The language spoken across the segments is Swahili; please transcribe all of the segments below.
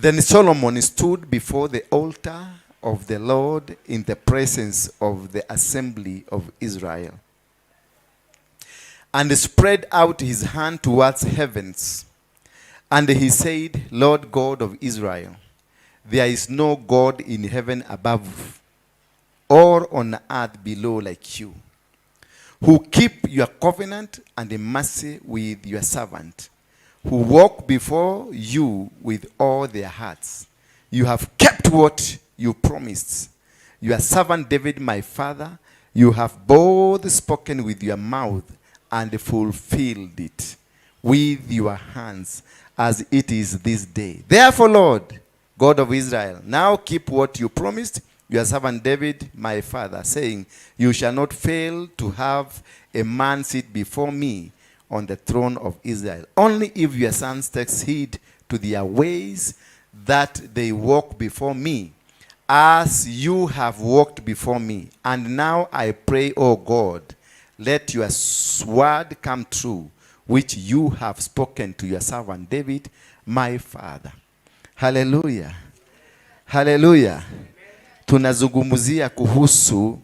Then Solomon stood before the altar of the Lord in the presence of the assembly of Israel and spread out his hand towards heavens. And he said, "Lord God of Israel, there is no God in heaven above or on earth below like you, who keep your covenant and mercy with your servant, who walk before you with all their hearts. You have kept what you promised your servant David, my father. You have both spoken with your mouth and fulfilled it with your hands, as it is this day. Therefore, Lord, God of Israel, now keep what you promised your servant David, my father, saying, 'You shall not fail to have a man sit before me on the throne of Israel.' Only if your sons take heed to their ways, that they walk before me, as you have walked before me. And now I pray, O God, let your word come true, which you have spoken to your servant David, my father." Haleluya, haleluya. Tunazungumzia kuhusu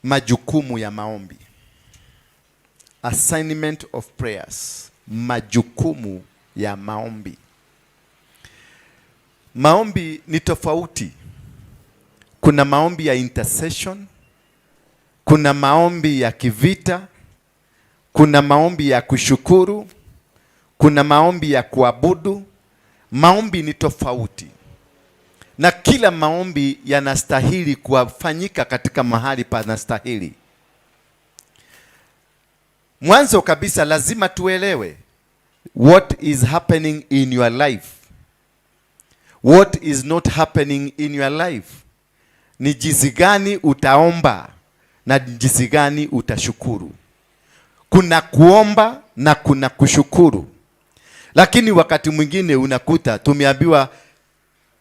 majukumu ya maombi, assignment of prayers, majukumu ya maombi. Maombi ni tofauti. Kuna maombi ya intercession, kuna maombi ya kivita, kuna maombi ya kushukuru, kuna maombi ya kuabudu. Maombi ni tofauti, na kila maombi yanastahili kufanyika katika mahali panastahili. Mwanzo kabisa lazima tuelewe what is happening in your life, what is not happening in your life. Ni jinsi gani utaomba na jinsi gani utashukuru. Kuna kuomba na kuna kushukuru, lakini wakati mwingine unakuta tumeambiwa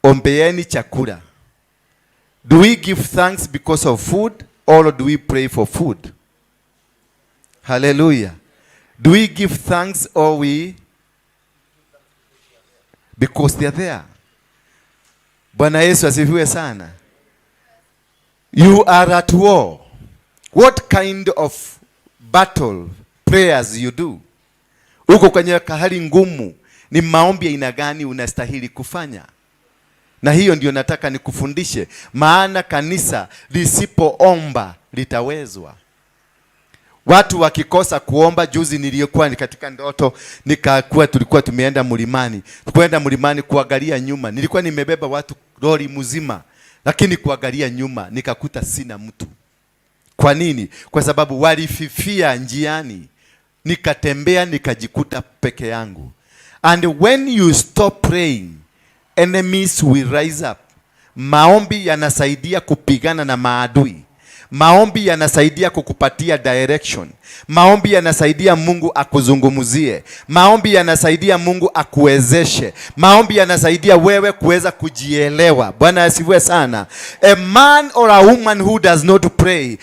ombeeni chakula. Do we give thanks because of food or do we pray for food? Hallelujah. Do we give thanks or we because they are there? Bwana Yesu asifiwe sana. You are at war. What kind of battle prayers you do? Uko kwenye hali ngumu, ni maombi aina gani unastahili kufanya? Na hiyo ndio nataka nikufundishe, maana kanisa lisipoomba litawezwa. Watu wakikosa kuomba. Juzi niliyokuwa katika ndoto, nikakuwa tulikuwa tumeenda mlimani, kwenda mlimani kuangalia nyuma, nilikuwa nimebeba watu lori mzima, lakini kuangalia nyuma nikakuta sina mtu. Kwa nini? Kwa sababu walififia njiani, nikatembea nikajikuta peke yangu. And when you stop praying, enemies will rise up. Maombi yanasaidia kupigana na maadui. Maombi yanasaidia kukupatia direction. Maombi yanasaidia Mungu akuzungumzie. Maombi yanasaidia Mungu akuwezeshe. Maombi yanasaidia wewe kuweza kujielewa. Bwana asifiwe sana. A man or a woman who does not pray,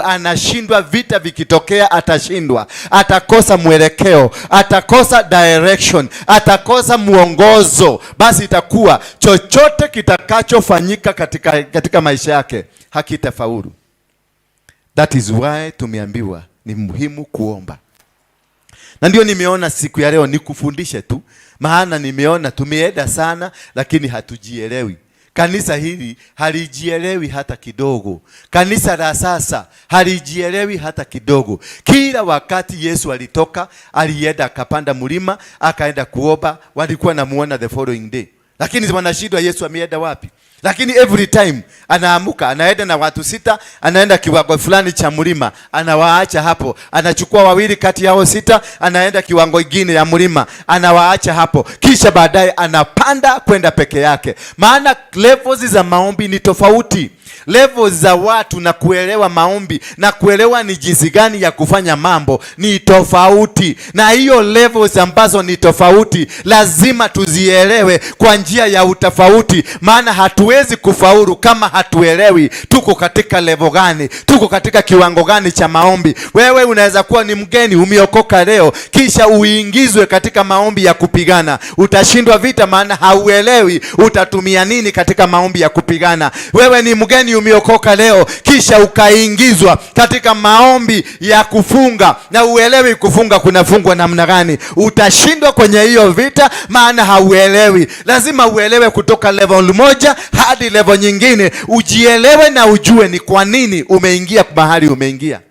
anashindwa. Vita vikitokea atashindwa, atakosa mwelekeo, atakosa direction, atakosa mwongozo. Basi itakuwa chochote kitakachofanyika katika maisha yake hakitafaulu. That is why tumeambiwa ni muhimu kuomba, na ndio nimeona siku ya leo nikufundishe tu, maana nimeona tumeenda sana, lakini hatujielewi. Kanisa hili halijielewi hata kidogo. Kanisa la sasa halijielewi hata kidogo. Kila wakati Yesu alitoka, alienda akapanda mlima, akaenda kuomba, walikuwa namuona the following day, lakini wanashindwa Yesu ameenda wapi? Lakini every time anaamuka, anaenda na watu 6, anaenda kiwango fulani cha mlima, anawaacha hapo, anachukua wawili kati yao 6, anaenda kiwango kingine ya mlima, anawaacha hapo, kisha baadaye anapanda kwenda peke yake. Maana levels za maombi ni tofauti. Levels za watu na kuelewa maombi na kuelewa ni jinsi gani ya kufanya mambo ni tofauti, na hiyo levels ambazo ni tofauti lazima tuzielewe kwa njia ya utofauti, maana hatuwezi kufaulu kama hatuelewi tuko katika level gani, tuko katika kiwango gani cha maombi. Wewe unaweza kuwa ni mgeni, umeokoka leo, kisha uingizwe katika maombi ya kupigana, utashindwa vita, maana hauelewi utatumia nini katika maombi ya kupigana. Wewe ni mgeni, umeokoka leo, kisha ukaingizwa katika maombi ya kufunga na uelewi kufunga kunafungwa namna gani, utashindwa kwenye hiyo vita, maana hauelewi. Lazima uelewe kutoka level moja hadi level nyingine, ujielewe na ujue ni kwa nini umeingia mahali umeingia.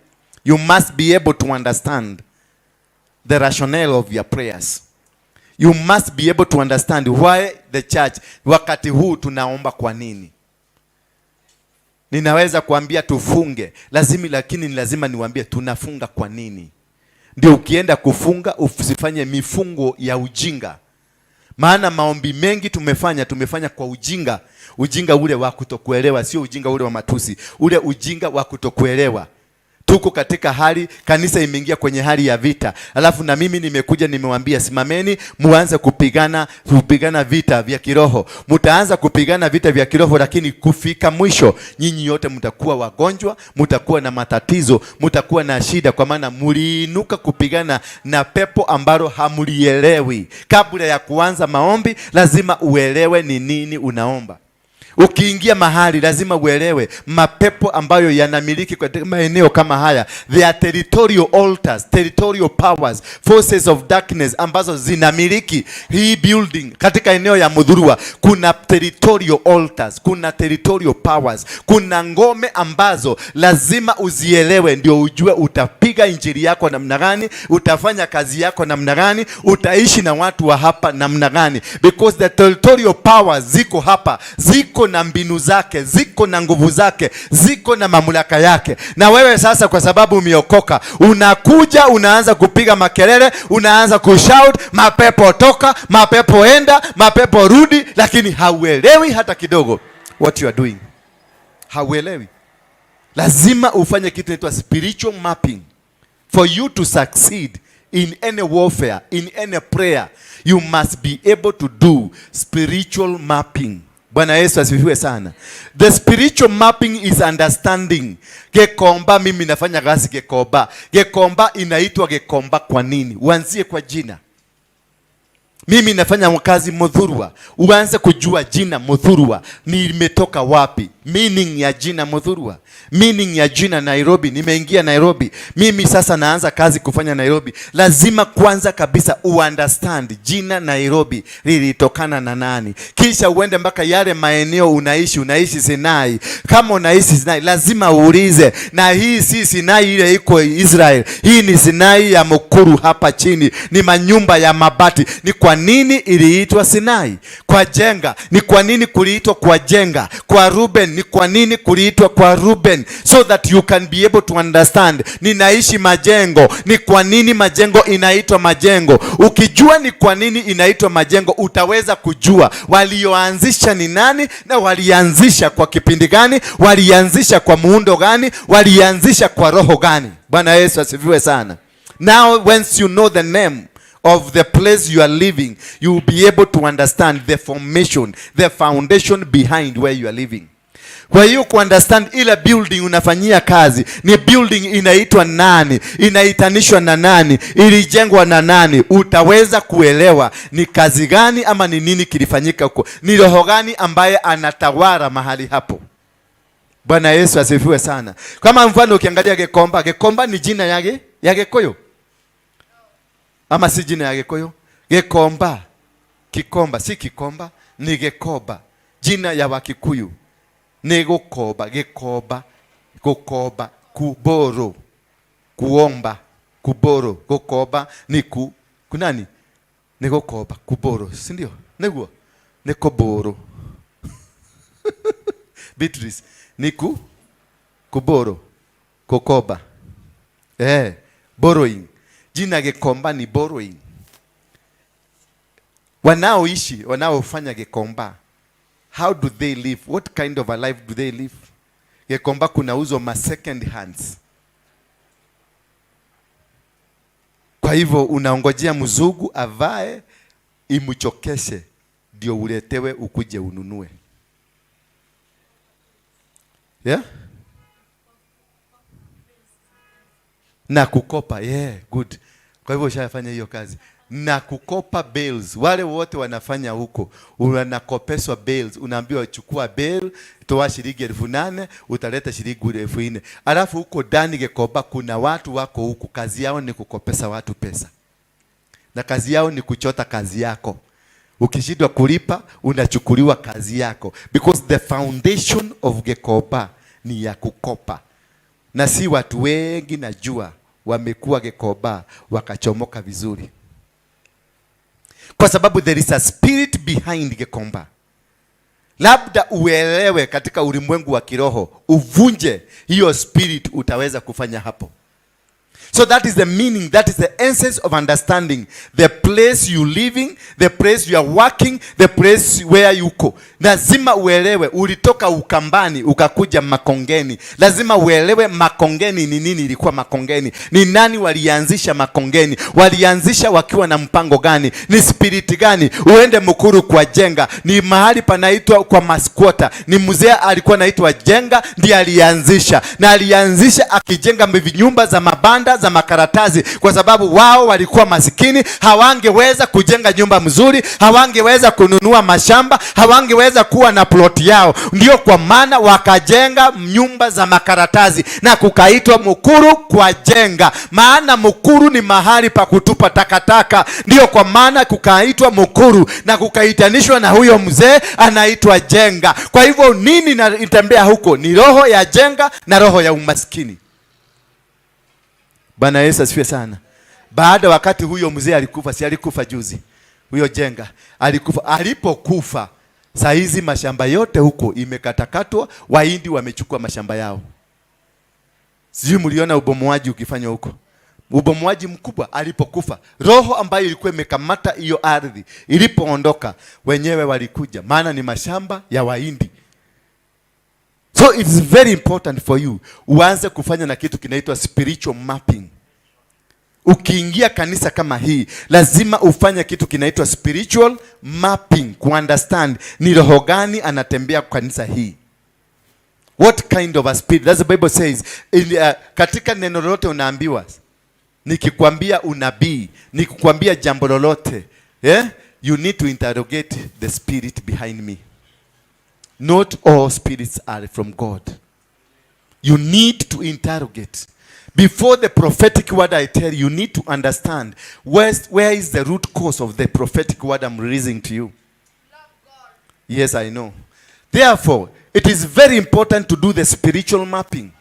You must be able to understand the rationale of your prayers. You must be able to understand why the church, wakati huu tunaomba kwa nini. Ninaweza kuambia tufunge, lazima, lakini ni lazima niwaambie tunafunga kwa nini. Ndio ukienda kufunga usifanye mifungo ya ujinga, maana maombi mengi tumefanya kwa ujinga, ujinga ule wa kutokuelewa, sio ujinga ule wa matusi, ule ujinga wa kutokuelewa. Tuko katika hali, kanisa imeingia kwenye hali ya vita, alafu na mimi nimekuja nimewambia, simameni muanze kupigana vita vya kiroho. Mtaanza kupigana vita vya kiroho, lakini kufika mwisho nyinyi yote mtakuwa wagonjwa, mtakuwa na matatizo, mtakuwa na shida, kwa maana muliinuka kupigana na pepo ambalo hamulielewi. Kabla ya kuanza maombi, lazima uelewe ni nini unaomba. Ukiingia mahali lazima uelewe mapepo ambayo yanamiliki katika maeneo kama haya. They are territorial altars, territorial powers, forces of darkness ambazo zinamiliki hii building. Katika eneo ya Muthurwa kuna territorial altars, kuna territorial powers, kuna ngome ambazo lazima uzielewe ndio ujue utapiga injili yako namna gani, utafanya kazi yako namna gani, utaishi na watu wa hapa namna gani, because the territorial powers ziko hapa, ziko na mbinu zake, ziko na nguvu zake, ziko na mamlaka yake. Na wewe sasa, kwa sababu umeokoka, unakuja unaanza kupiga makelele, unaanza kushout, mapepo toka, mapepo enda, mapepo rudi, lakini hauelewi hata kidogo what you are doing, hauelewi. Lazima ufanye kitu inaitwa spiritual mapping for you to succeed in any warfare, in any prayer, you must be able to do spiritual mapping. Bwana Yesu asifiwe sana. The spiritual mapping is understanding. Gikomba, mimi nafanya kazi Gikomba. Gikomba inaitwa Gikomba kwa nini? Uanzie kwa jina. Mimi nafanya kazi Muthurwa, uanze kujua jina Muthurwa nimetoka wapi, meaning ya jina Muthurwa, meaning ya jina Nairobi. Nimeingia Nairobi, mimi sasa naanza kazi kufanya Nairobi. Lazima kwanza kabisa uunderstand jina Nairobi lilitokana na nani, kisha uende mpaka yale maeneo unaishi. Unaishi Sinai, kama unaishi Sinai lazima uulize, na hii si Sinai ile iko Israel, hii ni Sinai ya Mukuru hapa chini, ni manyumba ya mabati. Ni kwa nini iliitwa Sinai? Kwa Jenga ni kwa nini kuliitwa kwa Jenga? Kwa Ruben ni kwa nini kuliitwa kwa Ruben? So that you can be able to understand. Ninaishi Majengo, ni kwa nini Majengo inaitwa Majengo? Ukijua ni kwa nini inaitwa Majengo, utaweza kujua walioanzisha ni nani na walianzisha kwa kipindi gani, walianzisha kwa muundo gani, walianzisha kwa roho gani. Bwana Yesu asifiwe sana. Now once you know the name of the place you are living, you will be able to understand the formation, the foundation behind where you are living. Kwa hiyo kuunderstand ile building unafanyia kazi ni building inaitwa nani, inaitanishwa na nani, ilijengwa na nani, utaweza kuelewa ni kazi gani ama ni nini kilifanyika huko, ni roho gani ambaye anatawala mahali hapo. Bwana Yesu asifiwe sana. Kama mfano ukiangalia Gikomba, Gikomba ni jina ya Gikuyu ama si jina ya Gikuyu? Gikomba, Kikomba, si Kikomba, ni Gikomba, jina ya Wakikuyu ni gukomba. Gikomba, gukomba, kuborrow, kuomba, kuborrow. Gukomba ni ku kunani? Ni gukomba, kuborrow, si ndio? Niguo ni kuborrow. Beatrice, ni kuborrow, kukoba, borrowing. Jina Gikomba ni borrowing. Wanaoishi, wanaofanya Gikomba, how do they live? What kind of a life do they live? Gikomba kunauzwa ma second hands. Kwa hivyo unaongojea mzungu avae imchokeshe ndio Ndio uletewe ukuje ununue. Yeah? Na kukopa, yeah, good. Kwa hivyo ushafanya hiyo kazi. Na kukopa bales. Wale wote wanafanya huko, wanakopeswa bales. Unaambiwa chukua bale, toa shilingi 8,000, utaleta shilingi 4,000. Alafu huko ndani Gikomba kuna watu wako huku, kazi yao ni kukopesa watu pesa. Na kazi yao ni kuchota kazi yako. Ukishindwa kulipa, unachukuliwa kazi yako. Because the foundation of Gikomba ni ya kukopa. Na si watu wengi najua wamekuwa Gikomba wakachomoka vizuri. Kwa sababu there is a spirit behind Gikomba. Labda uelewe katika ulimwengu wa kiroho, uvunje hiyo spirit, utaweza kufanya hapo. So that is the meaning, that is the essence of understanding the place you living, the place you are working, the place where you go. Lazima uelewe ulitoka Ukambani ukakuja Makongeni. Lazima uelewe Makongeni ni nini, ilikuwa Makongeni. Ni nani walianzisha Makongeni? Walianzisha wakiwa na mpango gani? Ni spirit gani? Uende Mukuru kwa Jenga, ni mahali panaitwa kwa masquatter. Ni mzee alikuwa anaitwa Jenga ndiye alianzisha. Na alianzisha akijenga nyumba za mabanda za makaratasi, kwa sababu wao walikuwa masikini, hawangeweza kujenga nyumba mzuri, hawangeweza kununua mashamba, hawangeweza kuwa na plot yao. Ndio kwa maana wakajenga nyumba za makaratasi na kukaitwa Mukuru kwa Jenga, maana Mukuru ni mahali pa kutupa takataka. Ndio kwa maana kukaitwa Mukuru na kukaitanishwa na huyo mzee anaitwa Jenga. Kwa hivyo nini inatembea huko? Ni roho ya Jenga na roho ya umaskini. Bwana Yesu asifiwe sana. Baada wakati huyo mzee alikufa, si alikufa juzi? Huyo Jenga alikufa. Alipokufa, saa hizi mashamba yote huko imekatakatwa, Wahindi wamechukua mashamba yao. Sijui mliona ubomoaji ukifanywa huko. Ubomoaji mkubwa alipokufa. Roho ambayo ilikuwa imekamata hiyo ardhi ilipoondoka, wenyewe walikuja, maana ni mashamba ya Wahindi. So it's very important for you uanze kufanya na kitu kinaitwa spiritual mapping. Ukiingia kanisa kama hii, lazima ufanye kitu kinaitwa spiritual mapping, kuunderstand ni roho gani anatembea kanisa hii. What kind of a spirit? That's the Bible says. Katika neno lolote unaambiwa, nikikwambia unabii, nikikwambia jambo lolote, yeah? You need to interrogate the spirit behind me. Not all spirits are from God. You need to interrogate. Before the prophetic word I tell you, you need to understand where is the root cause of the prophetic word I'm releasing to you. Yes, I know. Therefore, it is very important to do the spiritual mapping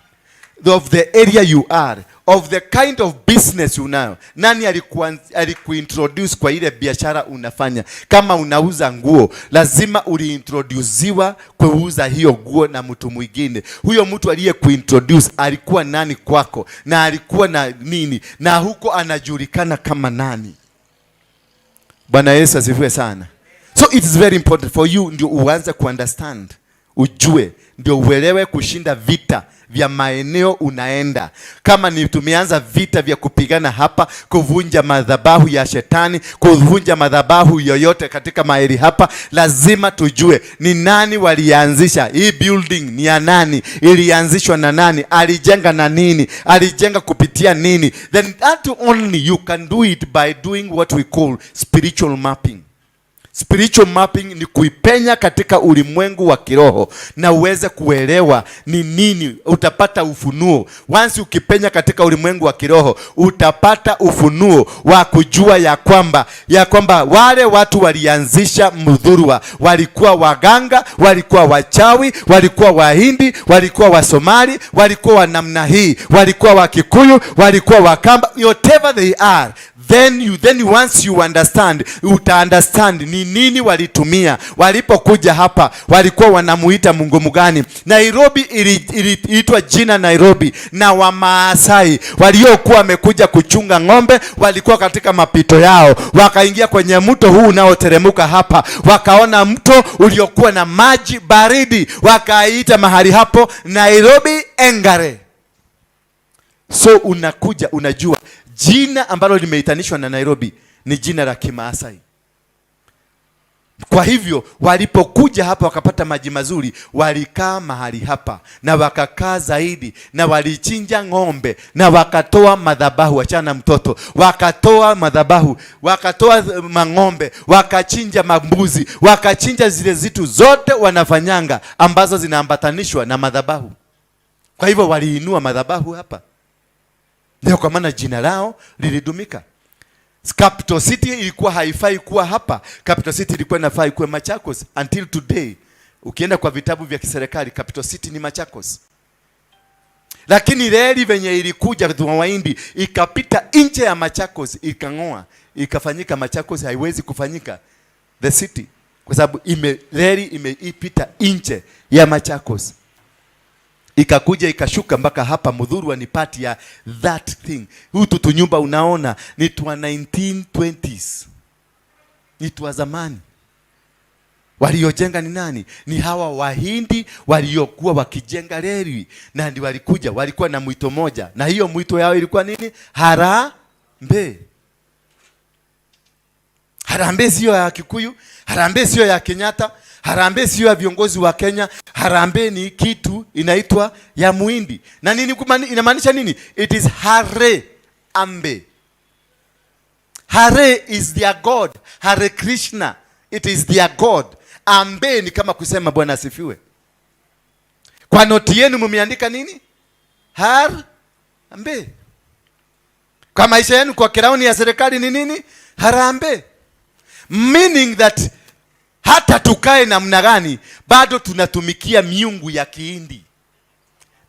of the area you are, of the kind of business you know. Nani alikuintroduce kwa ile biashara unafanya? Kama unauza nguo, lazima uliintroduciwa kuuza hiyo nguo na mtu mwingine. Huyo mtu aliyekuintroduce alikuwa nani kwako? Na alikuwa na nini? Na huko anajulikana kama nani? Bwana Yesu asifiwe sana. So it is very important for you ndio uanze kuunderstand, ujue, ndio uelewe kushinda vita vya maeneo unaenda. Kama ni tumeanza vita vya kupigana hapa, kuvunja madhabahu ya shetani, kuvunja madhabahu yoyote katika mahali hapa, lazima tujue ni nani walianzisha hii building, ni ya nani, ilianzishwa na nani, alijenga na nini, alijenga kupitia nini. Then that only you can do it by doing what we call spiritual mapping. Spiritual mapping ni kuipenya katika ulimwengu wa kiroho na uweze kuelewa ni nini, utapata ufunuo. Once ukipenya katika ulimwengu wa kiroho, utapata ufunuo wa kujua ya kwamba wale watu walianzisha Muthurwa walikuwa waganga, walikuwa wachawi, walikuwa Wahindi, walikuwa Wasomali, walikuwa wa namna hii, walikuwa Wakikuyu, walikuwa Wakamba, whatever they are. Then once you understand, uta understand ni nini walitumia walipokuja hapa. Walikuwa wanamuita Mungu mgani? Nairobi iliitwa jina Nairobi na Wamaasai waliokuwa wamekuja kuchunga ng'ombe, walikuwa katika mapito yao, wakaingia kwenye mto huu unaoteremka hapa, wakaona mto uliokuwa na maji baridi, wakaita mahali hapo Nairobi Engare. So unakuja unajua jina ambalo limeitanishwa na Nairobi ni jina la Kimaasai. Kwa hivyo walipokuja hapa wakapata maji mazuri, walikaa mahali hapa na wakakaa zaidi, na walichinja ng'ombe na wakatoa madhabahu. Achana mtoto, wakatoa madhabahu, wakatoa mang'ombe, wakachinja mambuzi, wakachinja zile zitu zote wanafanyanga ambazo zinaambatanishwa na madhabahu. Kwa hivyo waliinua madhabahu hapa, ndio kwa maana jina lao lilidumika. Capital City ilikuwa haifai kuwa hapa. Capital City ilikuwa inafai kuwa Machakos until today. Ukienda kwa vitabu vya kiserikali, Capital City ni Machakos. Lakini reli venye ilikuja kwa Wahindi ikapita nje ya Machakos, ikang'oa, ikafanyika Machakos haiwezi kufanyika the city kwa sababu reli imeipita nje ya Machakos, ikakuja ikashuka mpaka hapa Muthurwa. Ni part ya that thing. Hutu tunyumba unaona ni twa 1920s, ni twa zamani. Waliojenga ni nani? Ni hawa Wahindi waliokuwa wakijenga reli, na ndio walikuja, walikuwa na mwito moja, na hiyo mwito yao ilikuwa nini? Harambee. Harambee sio ya Kikuyu, harambee sio ya Kenyatta, harambee sio ya viongozi wa Kenya. Harambee ni kitu inaitwa ya Muhindi. Na nini inamaanisha nini? It is Hare Ambe. Hare is their god. Hare Krishna. It is their god. Ambe ni kama kusema Bwana asifiwe. Kwa noti yenu mumeandika nini? Har Ambe. Kwa maisha yenu, kwa crown ya serikali ni nini? Harambee. Meaning that hata tukae namna gani, bado tunatumikia miungu ya Kihindi.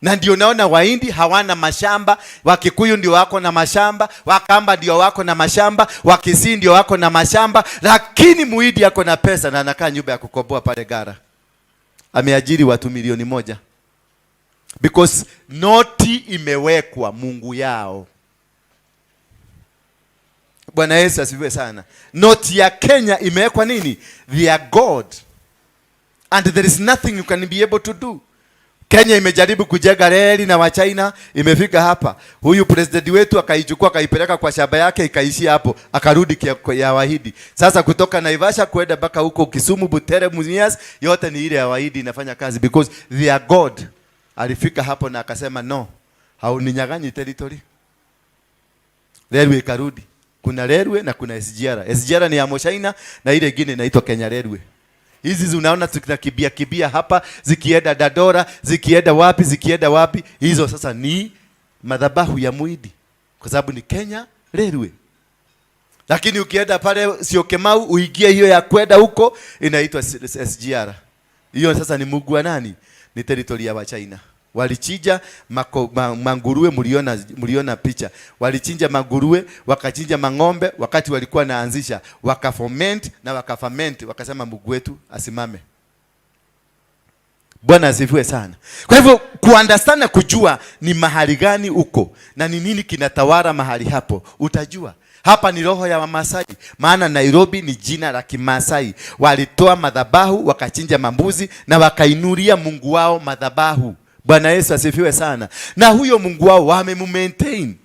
Na ndio naona Wahindi hawana mashamba, Wakikuyu ndio wako na mashamba, Wakamba ndio wako na mashamba, Wakisii ndio wako na mashamba, lakini Muhindi ako na pesa na anakaa nyumba ya kukomboa pale Gara. Ameajiri watu 1 milioni, because noti imewekwa mungu yao. Bwana Yesu asifiwe sana. Noti ya Kenya imewekwa nini? Their God. And there is nothing you can be able to do. Kenya imejaribu kujenga reli na Wachina, imefika hapa. Huyu president wetu akaichukua, akaipeleka kwa shamba yake, ikaishia hapo, akarudi ya Wahindi. Sasa kutoka Naivasha kwenda mpaka huko Kisumu, Butere, Mumias, yote ni ile ya Wahindi inafanya kazi because their God alifika hapo na akasema, "No, hauninyang'anyi territory." Railway ikarudi. Kuna railway na kuna SGR. SGR ni ya Mchina na ile ingine inaitwa Kenya Railway. Hizi unaona tukimbia kibia hapa, zikienda Dandora, zikienda wapi, zikienda wapi, hizo sasa ni madhabahu ya Muhindi kwa sababu ni Kenya Railway. Lakini ukienda pale Syokimau uingie hiyo ya kwenda huko inaitwa SGR. Hiyo sasa ni mungu wa nani? Ni territory ya Wachina. Walichinja manguruwe, mliona picha. Walichinja manguruwe, wakachinja mang'ombe wakati walikuwa naanzisha, wakafoment na wakaferment, wakasema Mungu wetu asimame. Bwana asifiwe sana. Kwa hivyo kuunderstand na kujua ni mahali gani uko na ni nini kinatawala mahali hapo, utajua hapa ni roho ya Wamasai, maana Nairobi ni jina la Kimasai. Walitoa madhabahu, wakachinja mambuzi na wakainulia mungu wao madhabahu. Bwana Yesu asifiwe sana. Na huyo mungu wao wamemumaintain,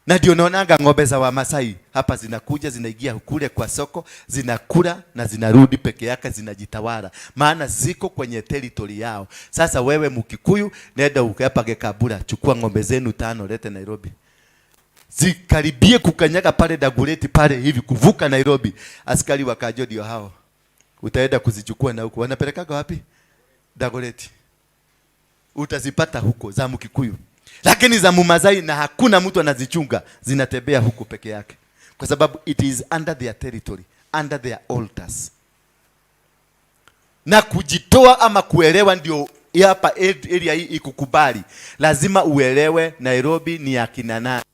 na ndio naonanga ng'ombe za Wamasai hapa zinakuja, zinaingia kule kwa soko, zinakula na zinarudi peke yake, zinajitawala, maana ziko kwenye territory yao. Sasa wewe Mkikuyu, nenda ukapage kabura, chukua ng'ombe zenu tano, lete Nairobi, zikaribie kukanyaga pale Dagoretti pale hivi kuvuka Nairobi, askari wa Kanjo ndio hao, utaenda kuzichukua na huko wanapelekaga wapi? Dagoretti, utazipata huko za Mkikuyu, lakini za Mumasai na hakuna mtu anazichunga, zinatembea huko peke yake, kwa sababu it is under their territory, under their altars. Na kujitoa ama kuelewa ndio hapa area hii ikukubali, lazima uelewe Nairobi ni ya kina nani,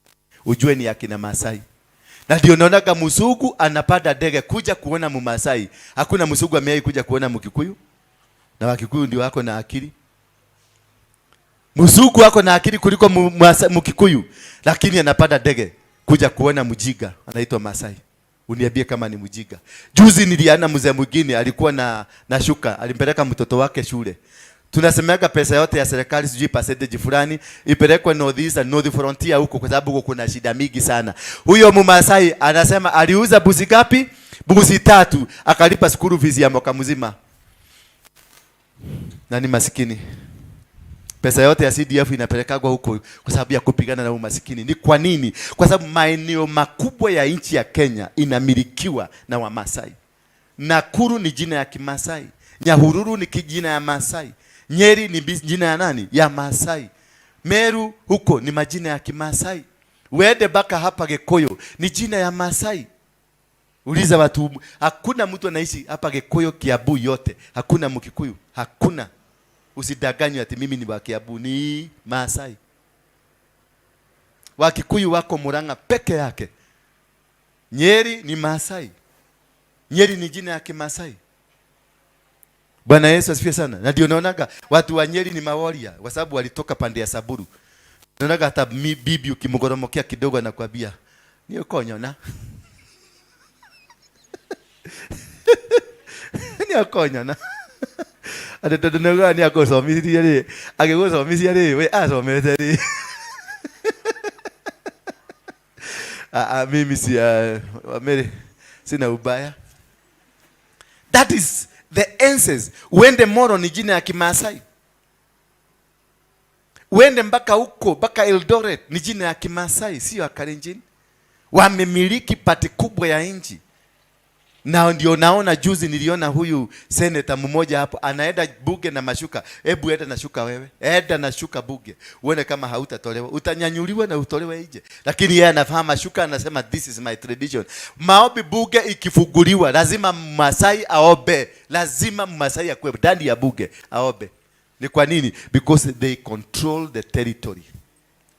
ujue ni ya kina Masai. Na ndio naonaga mzungu anapanda ndege kuja kuona Mumasai. Hakuna mzungu amewahi kuja kuona Mkikuyu, na Wakikuyu ndio wako na akili. Mzungu wako na akili kuliko Mkikuyu, lakini anapanda ndege kuja kuona mjiga anaitwa Masai. Uniambie kama ni mjiga. Juzi niliana mzee mwingine alikuwa na shuka, alimpeleka mtoto wake shule. Tunasemaga pesa yote ya serikali, sijui percentage fulani ipelekwe North East and North Frontier huko, kwa sababu huko kuna shida mingi sana. Huyo Mumasai anasema aliuza buzi ngapi? Mbuzi tatu akalipa school fees ya mwaka mzima. Na ni masikini. Pesa yote ya CDF inapelekagwa huko kwa sababu ya kupigana na umasikini. Ni kwa nini? Kwa sababu maeneo makubwa ya nchi ya Kenya inamilikiwa na Wamasai. Nakuru ni jina ya Kimasai. Nyahururu ni jina ya Masai. Nyeri ni jina ya nani? Ya Masai. Meru huko ni majina ya Kimasai. Uende mpaka hapa Gikuyu ni jina ya Masai. Uliza watu, hakuna mtu anaishi hapa Gikuyu Kiambu yote. Hakuna Mkikuyu, hakuna. Usidanganywe ati mimi ni wa Kiambu, ni Masai. Wakikuyu wako Murang'a peke yake. Nyeri ni Masai. Nyeri ni jina ya Kimasai. Bwana Yesu asifiwe sana. Na ndio naonaga watu wa Nyeri ni mawarrior kwa sababu walitoka pande ya Samburu. Naonaga hata bibi ukimgoromokea kidogo anakuambia, "Ni ukonyona." Ni ukonyona. Ati tondu nĩaugaga nĩ akũcomithirie rĩ, agĩgũcomithia rĩ, we acomete rĩ. Ah, ah, mimi si Mary, sina ubaya. That is the essence. Uende Moro ni jina ya Kimasai. Uende mpaka huko mpaka Eldoret ni jina ya Kimasai, sio ya Kalenjin. Wamemiliki part kubwa ya nchi. Na ndio naona juzi niliona huyu seneta mmoja hapo anaenda bunge na mashuka. Hebu enda na shuka wewe. Enda na shuka bunge. Uone kama hautatolewa. Utanyanyuliwa na utolewe nje. Lakini yeye anavaa mashuka, anasema this is my tradition. Maombi bunge ikifunguliwa lazima Masai aombe. Lazima Masai akue ndani ya bunge aombe. Ni kwa nini? Because they control the territory.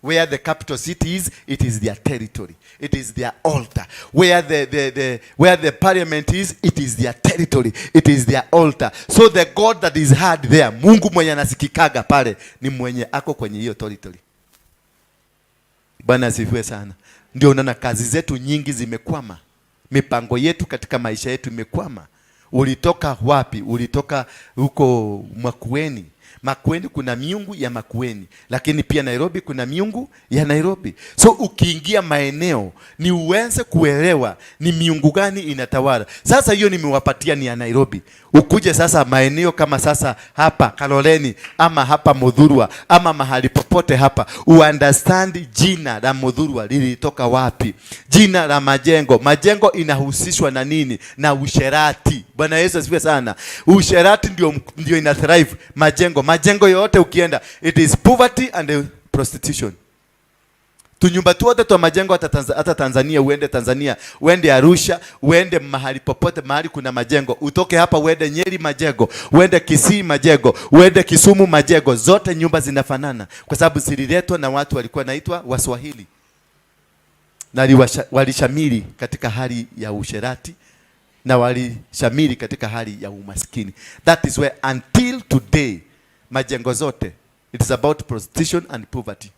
Where the capital city is, it is their territory. It is their altar. Where the parliament is, it is their territory. It is their altar. So the God that is heard there, Mungu mwenye anasikikaga pale, ni mwenye ako kwenye hiyo territory. Bwana asifiwe sana. Ndio unaona kazi zetu nyingi zimekwama. Mipango yetu katika maisha yetu imekwama. Ulitoka wapi? Ulitoka huko Makueni. Makueni kuna miungu ya Makueni, lakini pia Nairobi kuna miungu ya Nairobi. So ukiingia maeneo ni uweze kuelewa ni miungu gani inatawala. Sasa hiyo nimewapatia ni ya Nairobi. Ukuje sasa maeneo kama sasa hapa Kaloleni ama hapa Muthurwa ama mahali popote hapa, uunderstand jina la Muthurwa lilitoka wapi, jina la majengo. Majengo inahusishwa na nini? Na usherati. Bwana Yesu asifiwe sana. Usherati ndio ina thrive majengo. Majengo yote ukienda, it is poverty and prostitution. Tunyumba tuote twa majengo, hata Tanzania, uende Tanzania, uende Arusha, uende mahali popote mahali kuna majengo, utoke hapa uende Nyeri majengo, uende Kisii majengo, uende Kisumu majengo, zote nyumba zinafanana kwa sababu zililetwa na watu walikuwa naitwa Waswahili na walishamiri katika hali ya usherati na walishamiri katika hali ya umaskini. That is where until today majengo zote it is about prostitution and poverty.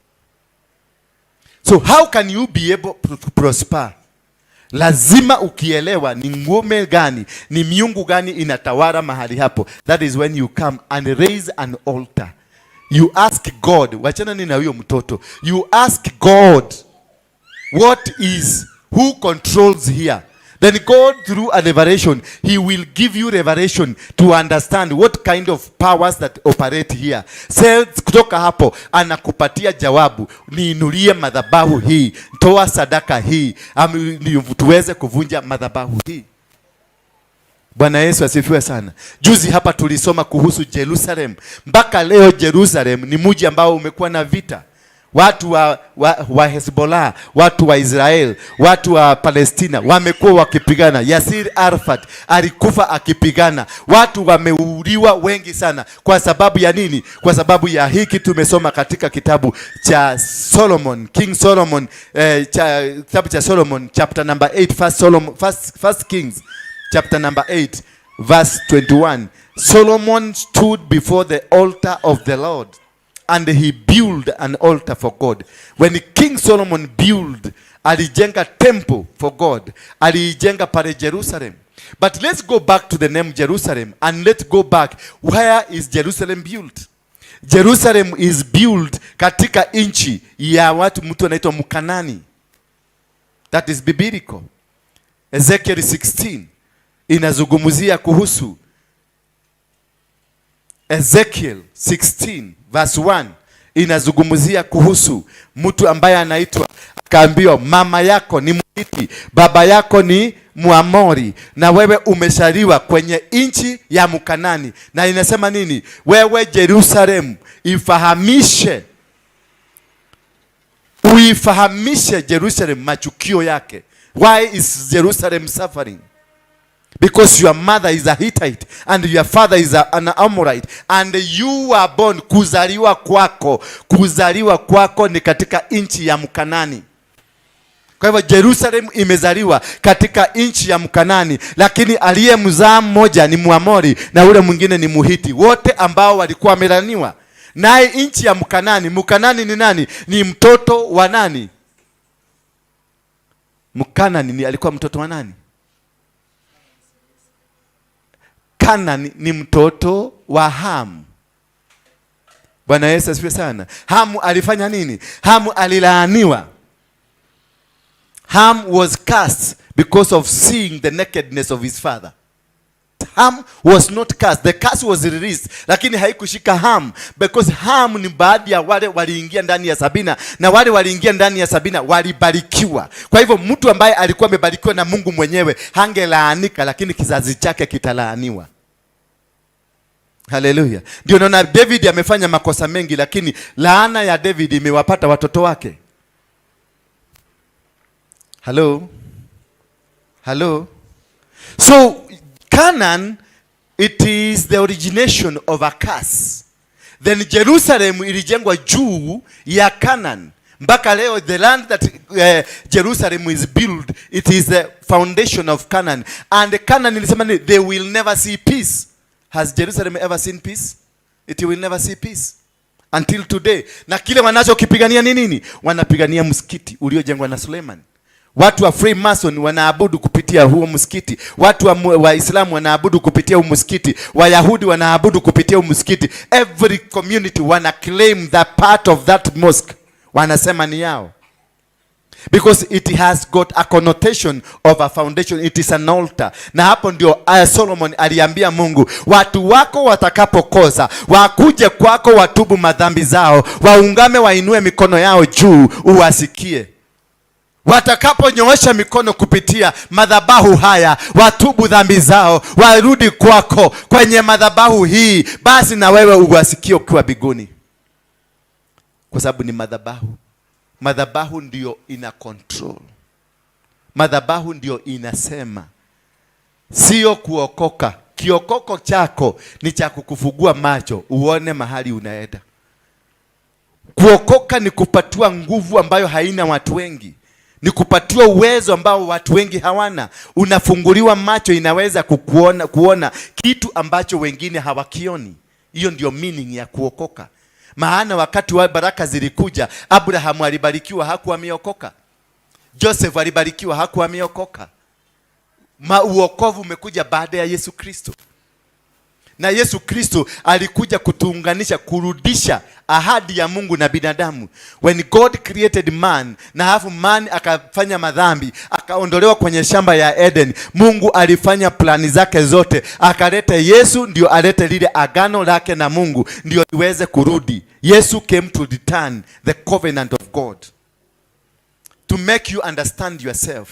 So how can you be able to prosper? Lazima ukielewa ni ngome gani, ni miungu gani inatawala mahali hapo. That is when you come and raise an altar. You ask God, wachana ni na huyo mtoto. You ask God, who controls here? Then God, through a revelation, he will give you revelation to understand what kind of powers that operate here. Sasa kutoka hapo anakupatia jawabu, niinulie madhabahu hii, toa sadaka hii, tuweze kuvunja madhabahu hii. Bwana Yesu asifiwe sana. Juzi hapa tulisoma kuhusu Jerusalem. Mpaka leo Jerusalem ni mji ambao umekuwa na vita. Watu wa Hezbollah, watu wa Israel, watu wa Palestina wamekuwa wakipigana. Yasir Arafat alikufa akipigana. Watu wameuliwa wengi sana. Kwa sababu ya nini? Kwa sababu ya hiki tumesoma katika kitabu cha Solomon, King Solomon, kitabu cha Solomon chapter number 8, first Solomon, first Kings chapter number 8 verse 21. Solomon stood before the altar of the Lord and he built an altar for God. When King Solomon built, alijenga temple for God. Alijenga pale Jerusalem. But let's go back to the name Jerusalem and let's go back. Where is Jerusalem built? Jerusalem is built katika nchi ya watu, mtu anaitwa Mkanani. That is biblical. Ezekiel 16. Inazungumzia kuhusu Ezekiel 16 verse 1, inazungumzia kuhusu mtu ambaye anaitwa, akaambiwa, "Mama yako ni Mhiti, baba yako ni Muamori, na wewe umezaliwa kwenye nchi ya Mkanani." Na inasema nini? Wewe Jerusalem, ifahamishe, uifahamishe Jerusalem machukio yake. Why is Jerusalem suffering? Because your mother is a Hittite and your father is an Amorite and you are born, kuzaliwa kwako ni katika nchi ya Mkanani. Kwa hivyo Jerusalem imezaliwa katika nchi ya Mkanani, lakini aliyemzaa mmoja ni Muamori na ule mwingine ni Muhiti, wote ambao walikuwa wamelaniwa. Naye nchi ya Mkanani, Mkanani ni nani? Ni mtoto wa nani? Mkanani ni alikuwa mtoto wa nani? Kanani ni mtoto wa Hamu. Bwana Yesu asifiwe sana. Hamu alifanya nini? Hamu alilaaniwa. Ham was cursed because of seeing the nakedness of his father. Ham was not cursed. The curse was released, lakini haikushika Ham because Ham ni baadhi ya wale waliingia ndani ya safina, na wale waliingia ndani ya safina walibarikiwa. Kwa hivyo mtu ambaye alikuwa amebarikiwa na Mungu mwenyewe hangelaanika, lakini kizazi chake kitalaaniwa. Haleluya! Ndio naona David amefanya makosa mengi, lakini laana ya David imewapata watoto wake. Hello? Hello? So Canaan, it is the origination of a curse. Then Jerusalem ilijengwa juu ya Canaan. Mpaka leo the land that Jerusalem is built, it is the foundation of Canaan. And Canaan ilisema ni they will never see peace. Has Jerusalem ever seen peace? It will never see peace until today. Na kile wanachokipigania ni nini? Wanapigania msikiti uliojengwa na Suleiman. Watu wa Freemason wanaabudu kupitia huo msikiti. Watu wa Waislamu wanaabudu kupitia huo msikiti. Wayahudi wanaabudu kupitia huo msikiti. Every community wana claim that part of that mosque, wanasema ni yao because it has got a connotation of a foundation. It is an altar. Na hapo ndio Solomon aliambia Mungu, "Watu wako watakapokosa, wakuje kwako, watubu madhambi zao, waungame, wainue mikono yao juu, uwasikie. Watakaponyoosha mikono kupitia madhabahu haya, watubu dhambi zao, warudi kwako kwenye madhabahu hii, basi na wewe uwasikie ukiwa mbinguni," kwa sababu ni madhabahu. Madhabahu ndio ina control, madhabahu ndio inasema, sio kuokoka. Kiokoko chako ni cha kukufungua macho uone mahali unaenda. Kuokoka ni kupatiwa nguvu ambayo haina watu wengi, ni kupatiwa uwezo ambao watu wengi hawana. Unafunguliwa macho, inaweza kukuona, kuona kitu ambacho wengine hawakioni. Hiyo ndio meaning ya kuokoka. Maana wakati wa baraka zilikuja, Abrahamu alibarikiwa, hakuwa ameokoka. Joseph alibarikiwa, hakuwa ameokoka. Uokovu umekuja baada ya Yesu Kristo, na Yesu Kristo alikuja kutuunganisha, kurudisha ahadi ya Mungu na binadamu. When God created man, na halafu man akafanya madhambi, akaondolewa kwenye shamba ya Eden, Mungu alifanya plani zake zote, akaleta Yesu ndio alete lile agano lake na Mungu ndio iweze kurudi. Yesu came to return the covenant of God to make you understand yourself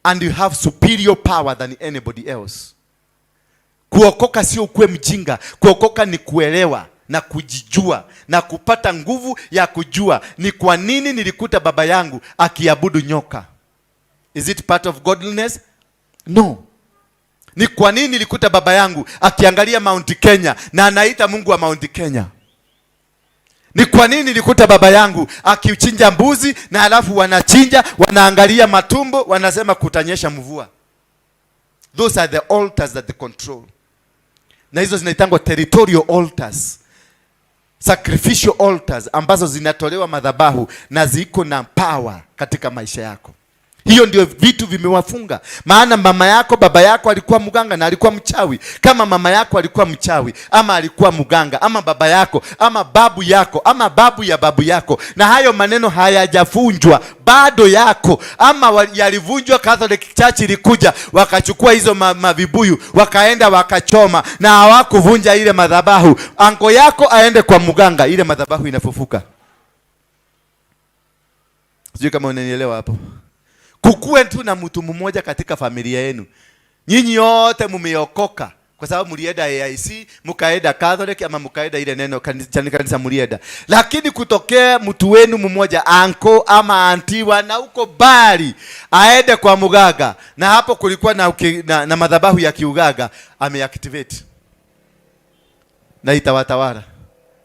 and you have superior power than anybody else. Kuokoka sio ukuwe mjinga. Kuokoka ni kuelewa na kujijua na kupata nguvu ya kujua ni kwa nini nilikuta baba yangu akiabudu nyoka. Is it part of godliness? No. Ni kwa nini nilikuta baba yangu akiangalia Mount Kenya na anaita Mungu wa Mount Kenya? Ni kwa nini nilikuta baba yangu akichinja mbuzi na halafu wanachinja, wanaangalia matumbo, wanasema kutanyesha mvua? Those are the altars that they control. Na hizo zinaitangwa territorial altars, sacrificial altars ambazo zinatolewa madhabahu na ziko na power katika maisha yako. Hiyo ndio vitu vimewafunga. Maana mama yako, baba yako alikuwa mganga na alikuwa mchawi. Kama mama yako alikuwa mchawi ama alikuwa mganga, ama baba yako ama babu yako ama babu ya babu yako, na hayo maneno hayajavunjwa bado yako, ama yalivunjwa, Catholic Church ilikuja wakachukua hizo mavibuyu wakaenda wakachoma, na hawakuvunja ile madhabahu. Uncle yako aende kwa mganga, ile madhabahu inafufuka. Sijui kama unanielewa hapo. Kukuwe tu na mtu mmoja katika familia yenu, nyinyi yote mumeokoka kwa sababu mlienda AIC, mkaenda Catholic ama mkaenda ile neno kanisa mlienda, lakini kutokea mtu wenu mmoja, uncle ama auntie na huko bali aende kwa muganga, na hapo kulikuwa na madhabahu ya kiugaga, ameactivate na itawatawala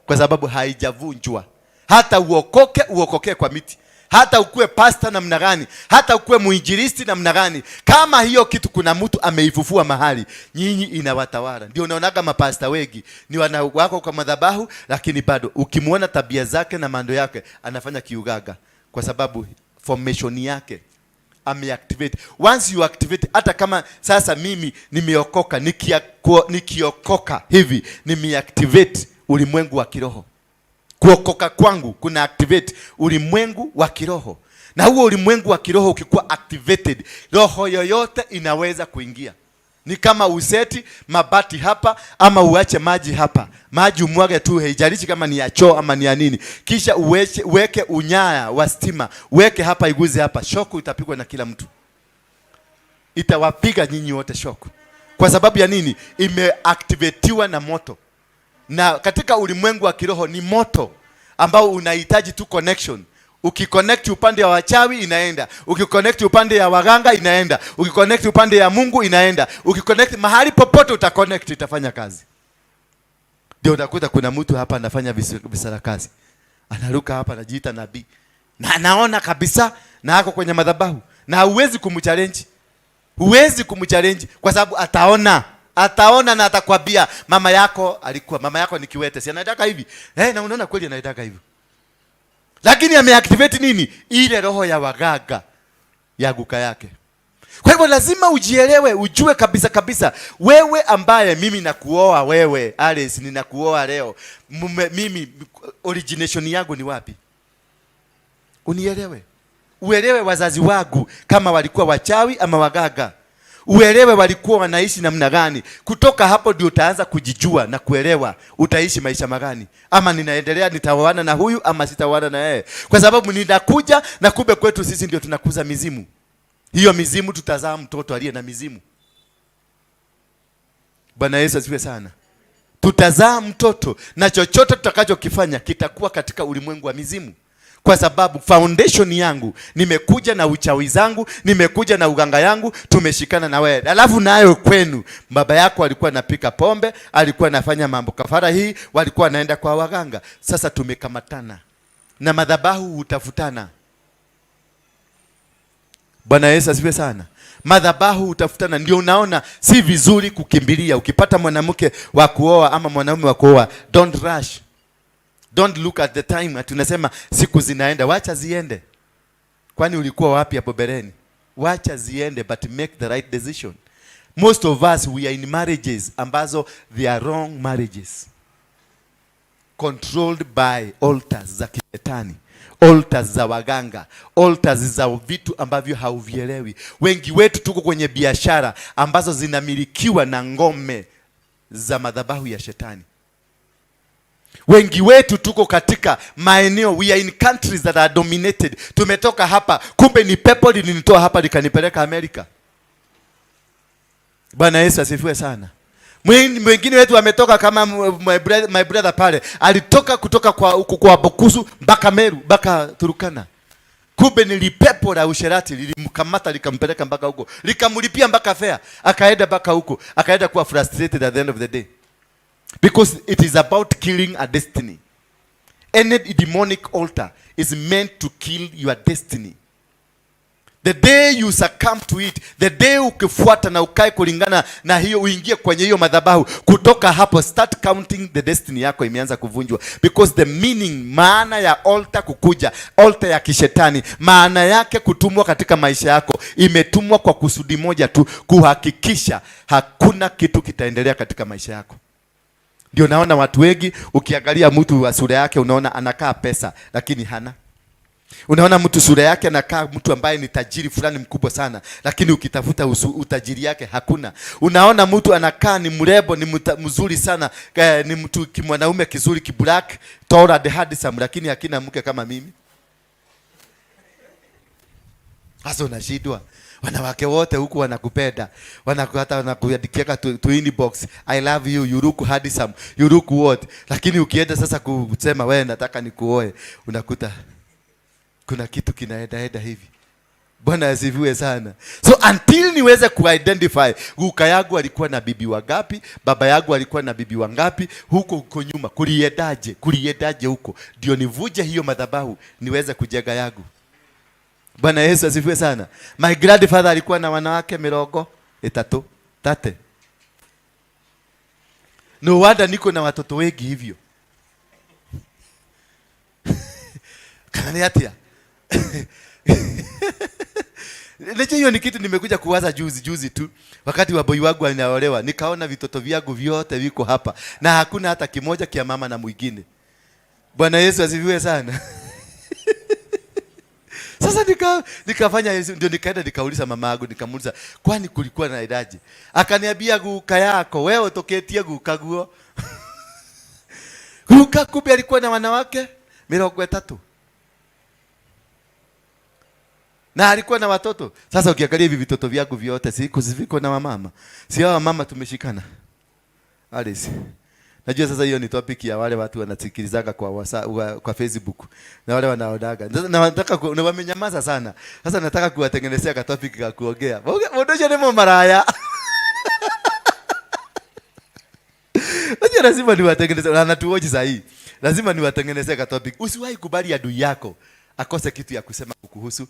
kwa sababu haijavunjwa. Hata uokoke, uokoke kwa miti, hata ukuwe pasta namna gani, hata ukuwe muinjilisti namna gani, kama hiyo kitu kuna mtu ameifufua mahali, nyinyi inawatawala. Ndio unaonaga mapasta wengi ni wana wako kwa madhabahu, lakini bado ukimwona tabia zake na mando yake anafanya kiugaga, kwa sababu formation yake ameactivate. Once you activate, hata kama sasa mimi nimeokoka, nikiokoka hivi nimeactivate ulimwengu wa kiroho. Kuokoka kwangu kuna activate ulimwengu wa kiroho, na huo ulimwengu wa kiroho ukikuwa activated, roho yoyote inaweza kuingia. Ni kama useti mabati hapa ama uache maji hapa, maji umwage tu, haijalishi kama ni ya choo ama ni ya nini, kisha uweke unyaya wa stima, uweke hapa, iguze hapa, shock itapigwa na kila mtu, itawapiga nyinyi wote shock. Kwa sababu ya nini? Imeactivatiwa na moto, na katika ulimwengu wa kiroho ni moto ambao unahitaji tu connection. Ukiconnect upande wa wachawi inaenda, ukiconnect upande ya waganga inaenda, ukiconnect upande ya Mungu inaenda, ukiconnect mahali popote utaconnect itafanya kazi. Ndio utakuta kuna mtu hapa anafanya visarakasi, anaruka hapa anajiita nabii na anaona kabisa na ako kwenye madhabahu, na huwezi kumchallenge, huwezi kumchallenge kwa sababu ataona, ataona na atakwambia mama yako alikuwa, mama yako ni kiwete, si anataka hivi na unaona kweli anataka hivi, lakini ameactivate nini? Ile roho ya waganga ya guka yake. Kwa hivyo lazima ujielewe, ujue kabisa kabisa, wewe ambaye mimi nakuoa wewe Alice, ninakuoa leo mume, mimi origination yangu ni wapi? Unielewe, uelewe wazazi wangu kama walikuwa wachawi ama waganga, uelewe walikuwa wanaishi namna gani. Kutoka hapo ndio utaanza kujijua na kuelewa utaishi maisha magani, ama ninaendelea nitaoana na huyu ama sitaoana na yeye, kwa sababu ninakuja na kumbe kwetu sisi ndio tunakuza mizimu. Hiyo mizimu tutazaa mtoto aliye na mizimu. Bwana Yesu asifiwe sana. Tutazaa mtoto na chochote tutakachokifanya kitakuwa katika ulimwengu wa mizimu, kwa sababu foundation yangu nimekuja na uchawi zangu, nimekuja na uganga yangu, tumeshikana na wewe. Alafu nayo kwenu baba yako alikuwa anapika pombe, alikuwa anafanya mambo kafara hii, walikuwa wanaenda kwa waganga. Sasa tumekamatana na madhabahu hutafutana. Bwana Yesu asifiwe sana. Madhabahu hutafutana, ndio unaona si vizuri kukimbilia. Ukipata mwanamke wa kuoa ama mwanaume wa kuoa, don't rush. Don't look at the time. Ati unasema siku zinaenda, wacha ziende. Kwani ulikuwa wapi hapo mbeleni? Wacha ziende, but make the right decision. Most of us, we are in marriages ambazo they are wrong marriages, controlled by altars za kishetani, altars za waganga, altars za vitu ambavyo hauvielewi. Wengi wetu tuko kwenye biashara ambazo zinamilikiwa na ngome za madhabahu ya shetani. Wengi wetu tuko katika maeneo, we are in countries that are dominated. Tumetoka hapa, kumbe ni pepo lilinitoa hapa likanipeleka Amerika. Bwana Yesu asifiwe sana. Mwingine wetu ametoka kama my brother pale alitoka kutoka kwa huku kwa Bukusu mpaka Meru mpaka Turkana. Kumbe ni lipepo la usherati lilimkamata likampeleka mpaka huko, likamlipia mpaka fare, akaenda mpaka huko, akaenda kuwa frustrated at the end of the day, because it is about killing a destiny. Any demonic altar is meant to kill your destiny. The day you succumb to it, the day ukifuata na ukae kulingana na hiyo, uingie kwenye hiyo madhabahu, kutoka hapo start counting the destiny yako imeanza kuvunjwa, because the meaning, maana ya altar kukuja, altar ya kishetani, maana yake kutumwa katika maisha yako, imetumwa kwa kusudi moja tu, kuhakikisha hakuna kitu kitaendelea katika maisha yako. Ndio naona watu wengi, ukiangalia mtu wa sura yake unaona anakaa pesa, lakini hana. Unaona mtu sura yake anakaa mtu ambaye ni tajiri fulani mkubwa sana, lakini ukitafuta utajiri yake hakuna. Unaona mtu anakaa ni mrembo, ni mzuri sana, ni mtu kimwanaume kizuri, kiblack, tall and handsome, lakini hakina mke kama mimi. Sasa unashindwa. Wanawake wote huku wanakupenda, hata wanakuandikia tu inbox, "I love you, you look handsome, you look what." Lakini ukienda sasa kusema, "Wewe, nataka nikuoe," unakuta kuna kitu kinaendaenda hivi. Bwana asifiwe sana. So until niweze kuidentify guka yangu alikuwa na bibi wangapi, baba yangu alikuwa na bibi wangapi, huko huko nyuma kuliendaje, kuliendaje huko, ndio nivuje hiyo madhabahu niweze kujenga yangu. Bwana Yesu asifiwe sana. My grandfather alikuwa na wanawake 30, 30. No wonder niko na watoto wengi hivyo. Kana ni atia? Lecho hiyo ni kitu nimekuja kuwaza juzi juzi tu, wakati wa boy wangu anaolewa, nikaona vitoto vyangu vyote viko hapa na hakuna hata kimoja kia mama na mwingine. Bwana Yesu asifiwe sana. Sasa nikafanya ndio nikaenda nikauliza mama yangu, nikamuuliza, "Kwani kulikuwa na idaji?" Akaniambia, "Guka yako wewe utoketie guka guo." Guka kumbe alikuwa na wanawake 30. Na alikuwa na watoto. Sasa ukiangalia hivi vitoto vyangu vyote siku ziviko na wamama. Si hao wamama tumeshikana. Alice. Najua sasa hiyo ni topic ya wale watu wanasikilizaga kwa kwa Facebook na wale wanaodaga. Sasa na nataka na wamenyamaza sana. Sasa nataka kuwatengenezea ka topic ka kuongea. Mundu ucio ni mumaraya. Najua lazima niwatengeneze na natuoji sahi. Lazima niwatengenezee ka topic. Usiwahi kubali adui yako akose kitu ya kusema kukuhusu.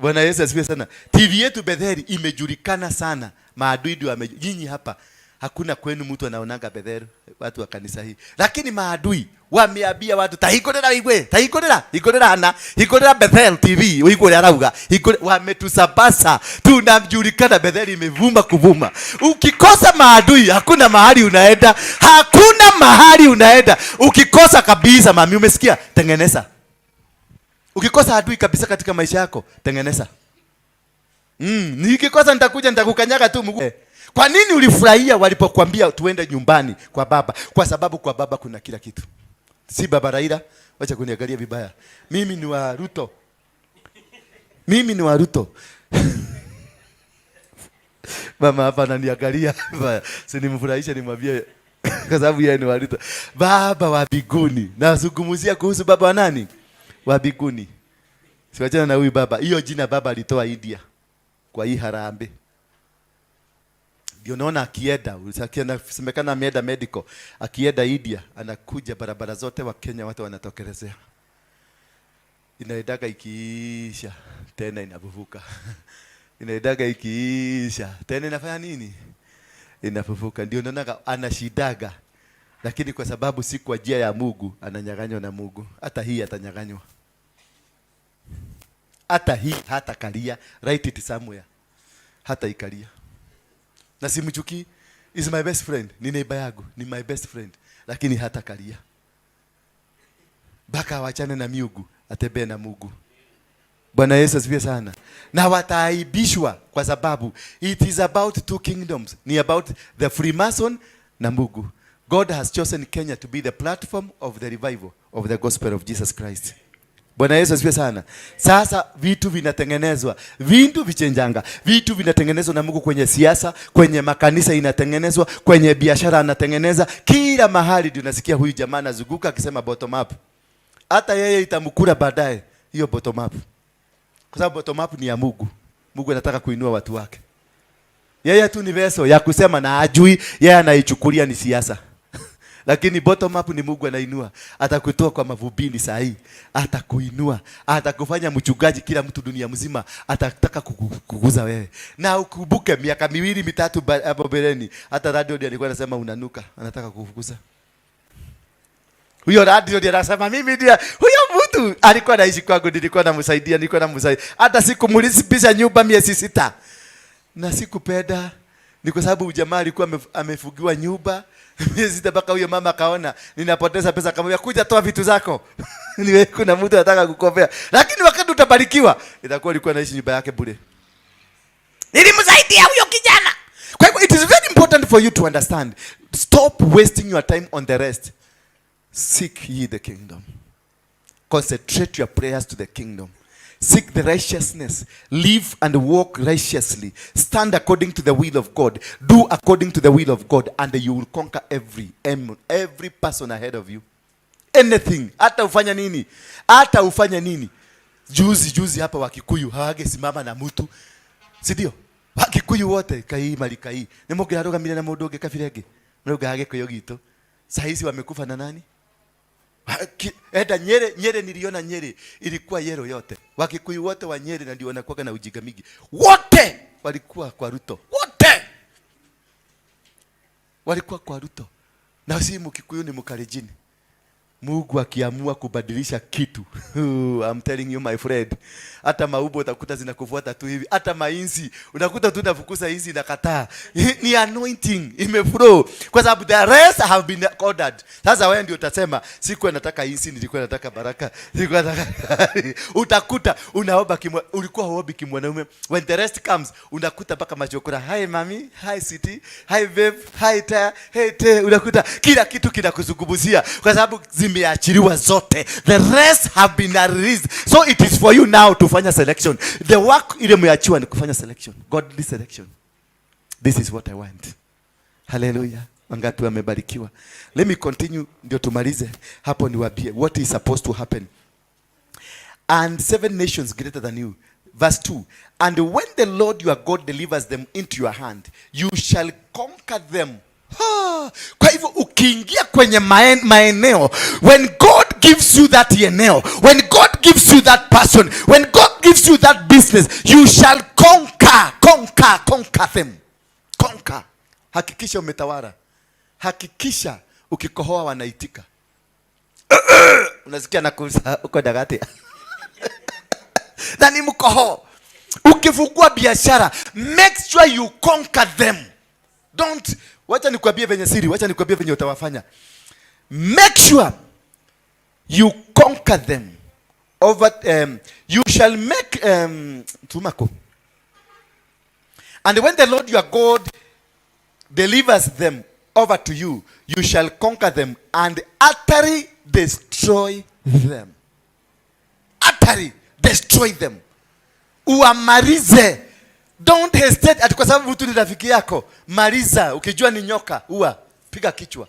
Bwana Yesu asifiwe sana. TV yetu Betheli imejulikana sana. Maadui ndio nyinyi hapa hakuna kwenu mtu anaonanga Betheli, watu wa kanisa hii. Lakini maadui wameambia watu, "Tahingũrĩra wĩigue, tahingũrĩra, hingũrĩra hana, hingũrĩra Bethel TV, wĩigue ũrĩa arauga." Hingũrĩra, wametusabasa. Tunajulikana, Betheli imevuma kuvuma. Ukikosa maadui hakuna mahali unaenda. Hakuna mahali unaenda. Ukikosa kabisa, mami, umesikia? Tengeneza. Ukikosa adui kabisa katika maisha yako, tengeneza. Nikikosa nitakuja nitakukanyaga tu mguu. Kwa nini ulifurahia walipokuambia tuende nyumbani kwa baba? Kwa sababu kwa baba kuna kila kitu. Si baba Raila, wacha kuniangalia vibaya. Mimi ni wa Ruto. Mimi ni wa Ruto. Mama hapa ananiangalia vibaya. Si nimfurahishe nimwambie kwa sababu yeye ni wa Ruto. Baba wa mbinguni. Nazungumzia kuhusu baba wa nani? Wa mbinguni. Siwachana na huyu baba. Hiyo jina baba alitoa India kwa hii harambee. Ndio naona akienda, semekana ameenda medical, akienda India anakuja barabara zote wa Kenya watu wanatokelezea. Inaendaga ikiisha tena inafufuka. Inaendaga ikiisha tena inafanya nini? Inafufuka. Ndio naona anashidaga. Lakini kwa sababu si kwa njia ya Mungu, ananyang'anywa na Mungu. Hata hii atanyang'anywa. Hata hii hata kalia, write it somewhere. Hata ikalia. Na simchuki, is my best friend, ni neighbor yangu, ni my best friend, lakini hata kalia. Baka awachane na miungu, atembee na Mungu. Bwana Yesu asifiwe sana. Na wataaibishwa kwa sababu it is about two kingdoms. Ni about the Freemason na Mungu. God has chosen Kenya to be the platform of the revival of the gospel of Jesus Christ. Bwana Yesu asifiwe sana. Sasa vitu vinatengenezwa, vitu vichenjanga, vitu vinatengenezwa na Mungu kwenye siasa, kwenye makanisa inatengenezwa, kwenye biashara anatengeneza, kila mahali ndio nasikia huyu jamaa anazunguka akisema bottom up. Hata yeye itamkula baadaye hiyo bottom up. Kwa sababu bottom up ni ya Mungu. Mungu anataka kuinua watu wake. Yeye tu ni veso ya kusema na ajui, yeye anaichukulia ni siasa. Lakini bottom up ni Mungu anainua. Atakutoa kwa mavumbini saa hii, atakuinua, atakufanya mchungaji, kila mtu dunia mzima atataka kuguza wewe. Na ukumbuke miaka miwili mitatu hapo mbeleni, hata radio ndiye alikuwa anasema unanuka, anataka kukufukuza. Huyo radio ndiye anasema mimi ndiye huyo mtu alikuwa anaishi kwangu, nilikuwa namsaidia, nilikuwa namsaidia. Hata sikumlipisha nyumba miezi 6. Na sikupenda ni kwa sababu jamaa alikuwa amefugiwa nyumba miezi 6 mpaka huyo mama akaona ninapoteza pesa, akamwambia kuja toa vitu zako. Niwe kuna mtu anataka kukopea. Lakini wakati utabarikiwa itakuwa alikuwa anaishi nyumba yake bure. Nilimsaidia huyo kijana. Kwa hivyo it is very important for you to understand. Stop wasting your time on the rest. Seek ye the kingdom. Concentrate your prayers to the kingdom. Seek the righteousness. Live and walk righteously. Stand according to the will of God. Do according to the will of God, and you will conquer every person ahead of you. Anything. Hata ufanya nini? Hata ufanya nini? Juzi juzi hapa Wakikuyu hawagesimama na mtu. Si ndio? Wakikuyu wote kai mali kai. Ni mũngĩrarũgamire na mũndũ ũngĩ kabira ĩngĩ. Mrauga Gĩkũyũ gitũ. Saa hizi wamekufa na nani? Enda Nyeri, Nyeri niliona Nyeri ilikuwa yellow yote. Wakikuyu wote wa Nyeri na ndio wanakuwa na ujinga mingi. Wote walikuwa kwa Ruto. Wote walikuwa kwa Ruto. Na si Mkikuyu ni Mkalenjin. Mungu akiamua kubadilisha kitu. I'm telling you, my friend. Hata maubo utakuta zinakufuata tu hivi. Hata mainzi unakuta tu unafukuza hizi nakataa. Ni anointing imeflow. Kwa sababu the rest have been ordered. Sasa wewe ndio utasema sikuwa nataka hizi, nilikuwa nataka baraka. Sikuwa nataka. Utakuta unaomba kimwa, ulikuwa huombi kimwanaume. When the rest comes unakuta mpaka machokora. Hi mami, hi city, hi babe, hi ta, hey te. Unakuta kila kitu kinakuzungumzia kwa sababu zimeachiliwa zote. The rest have been released. So it is for you now to fanya selection. The work ile mmeachiwa ni kufanya selection. Godly selection. This is what I want. Hallelujah. Wangapi wamebarikiwa? Let me continue ndio tumalize hapo niwaambie what is supposed to happen. And 7 nations greater than you. Verse 2. And when the Lord your God delivers them into your hand, you shall conquer them. Ha! Kwa hivyo ukiingia kwenye maeneo, when God gives you that eneo, when God gives you that person, when God gives you that business, you shall conquer, conquer, conquer them. Conquer. Hakikisha umetawala. Hakikisha ukikohoa wanaitika. Unasikia nakusa uko dagati. Na ni mkoho. Ukifungua biashara, make sure you conquer them. Don't, wacha nikwambie venye siri, wacha nikwambie venye utawafanya. Make sure you conquer them. Over, you shall make tumako. And when the Lord your God delivers them over to you, you shall conquer them and utterly destroy them. Utterly destroy them. Uamalize. Don't hesitate ati kwa sababu mtu ni rafiki yako. Maliza. Ukijua ni nyoka, ua. Piga kichwa.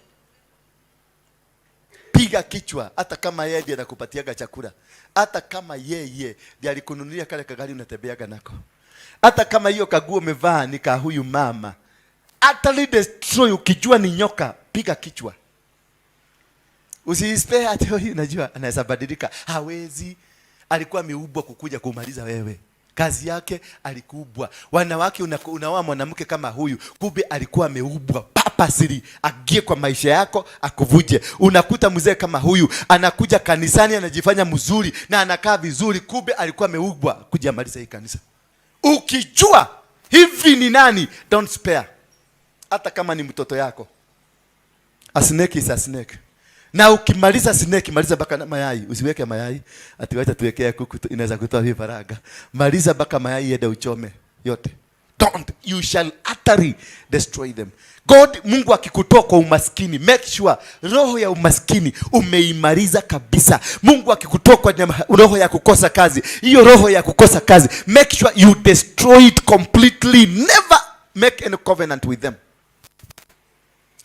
Piga kichwa. Hata kama yeye ndiye anakupatiaga chakula. Hata kama yeye ndiye alikununulia kale kagari unatembeaga nako. Hata kama hiyo kaguo umevaa ni ka huyu mama. Utterly destroy. Ukijua ni nyoka, piga kichwa. Usispare ati huyu unajua anaweza badilika. Hawezi. Alikuwa ameumbwa kukuja kumaliza wewe. Kazi yake alikuubwa. Wanawake, unaoa mwanamke kama huyu, kumbe alikuwa ameumbwa purposely agie kwa maisha yako akuvuje. Unakuta mzee kama huyu anakuja kanisani anajifanya mzuri na anakaa vizuri, kumbe alikuwa ameumbwa kuja amaliza hii kanisa. Ukijua hivi ni nani, don't spare. Hata kama ni mtoto yako. A snake is a snake. Na ukimaliza snake, maliza mpaka na mayai. Usiweke mayai. Ati wacha tuwekee kuku inaweza kutoa vifaranga. Maliza mpaka mayai ende uchome yote. Don't, you shall utterly destroy them. God, Mungu akikutoa kwa umaskini, make sure roho ya umaskini umeimaliza kabisa. Mungu akikutoa kwa roho ya kukosa kazi, hiyo roho ya kukosa kazi, make sure you destroy it completely. Never make any covenant with them.